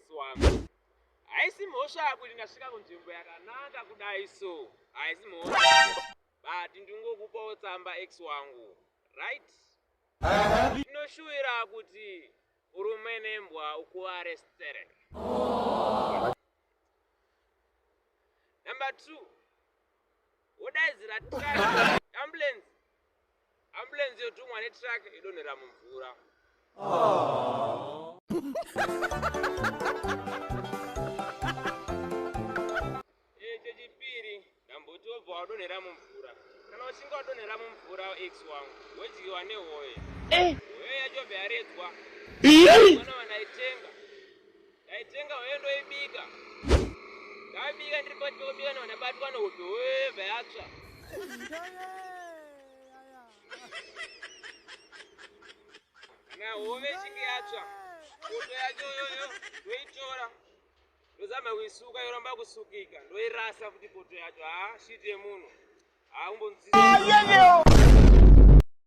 Ex wangu. Haisi mhosva kuti ndasvika kunzvimbo yakanaka kudai so. Haisi mhosva. But ndingokupawo tsamba ex wangu. Right? Ndinoshuwira kuti urume nembwa ukuvare sterek. Number 2. Wodaidzira truck ambulance. Ambulance yotumwa netruck idonhera mumvura. Eh, chechipiri ndamboti wobva wadonhera mumvura. Kana uchinge wadonhera mumvura ex wangu wodyiwa nehoye. Hoye yacho bva yaredzwa. Mwana wanaitenga. Ndaitenga hoye ndoibika. Ndabika ndiri pakati pekubika ndabatwa nehope hoye bva yatsva. Kana hove ichinge yatsva, poto yacho iyoyo ndoitora ndozama kuisuka yoramba kusukika ndoirasa futi poto yacho. Haa shiti yemunhu. Haa umbonzii.